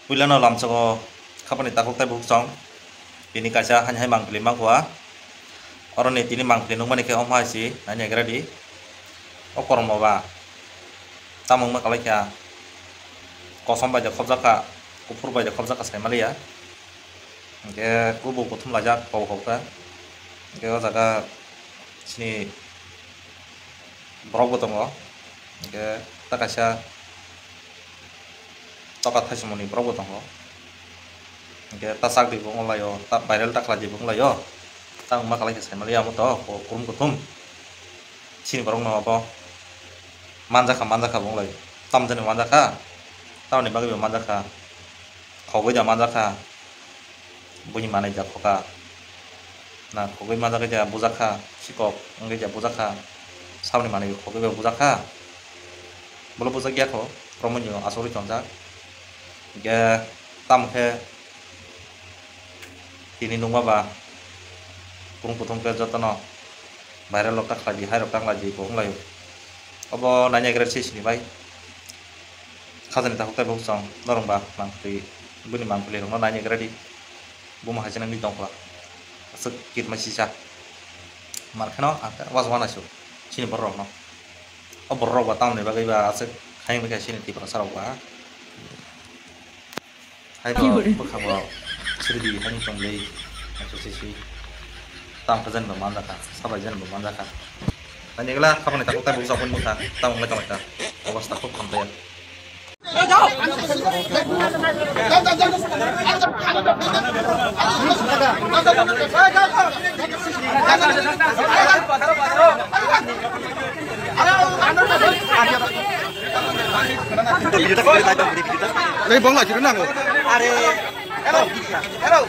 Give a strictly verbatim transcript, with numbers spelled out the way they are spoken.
Puilano lamsogo khapani takhuk tei bukhuk chong. Tini kaisa hani hai mangpili mangkha. Oroni tini mangpili nukmani khe omo hai si nani agradi. O kormo ba tamo wngma kwlai kha. Kosom bai de khobjak kha, kuphur bai de khobjak kha sai maliya. Hingke kubuk kuthum laijak kok kok khe. Hingke o jaga chini borok bo tongo. Hingke ta kaisa toka thaichimoni borok bo tongo. Hingke ta chakri bo wnglaio, ta viral ta khlai bo wnglaio. Ta wngma kwlai khe sai maliya omo to kurum kuthum. Chini borok no abo manjakha, manjakha bo wnglaio. Tamjani manjakha, tamoni bagwi bo manjakha. Khogwi da manjakha. Buini manwi ja khoka. Na khogwi manjakha ja bujakha. Sikok wngwi ja bujakha. Saboni manwi khogwi bo bujakha. Bolo bujak ya kho. Romoni asogwi tongjak. Hingke tamo khe tini nukma ba kung kuthum khe jotono viral rok ta khlai di, hai rok ta khlai di bo wnglaio. Obo naina gra sisini bai. Khajani takhuk tei bukhuk chong norok ba mangpili, bini mangpili rokno naina gra di. Buma hai se nangni tongkha. Aswk kitma sisa. Mar kheno ang khe was wana su. Chini borok rokno. O borok rok ba tamoni bagwi ba aswk khaini khe chini Tiprasa rok ba. Hai ba bwkha bo sirdi hai tong dei. Aswk sisi. Tam khajan ba manjakha, sabai jan ba manjakha. Ani gala khapani takhuk tei bukhuk chong bwkha. Tam wngla tongkha. Obostha khub hamya. Lagi bong lagi renang. Are. Hello. Hello.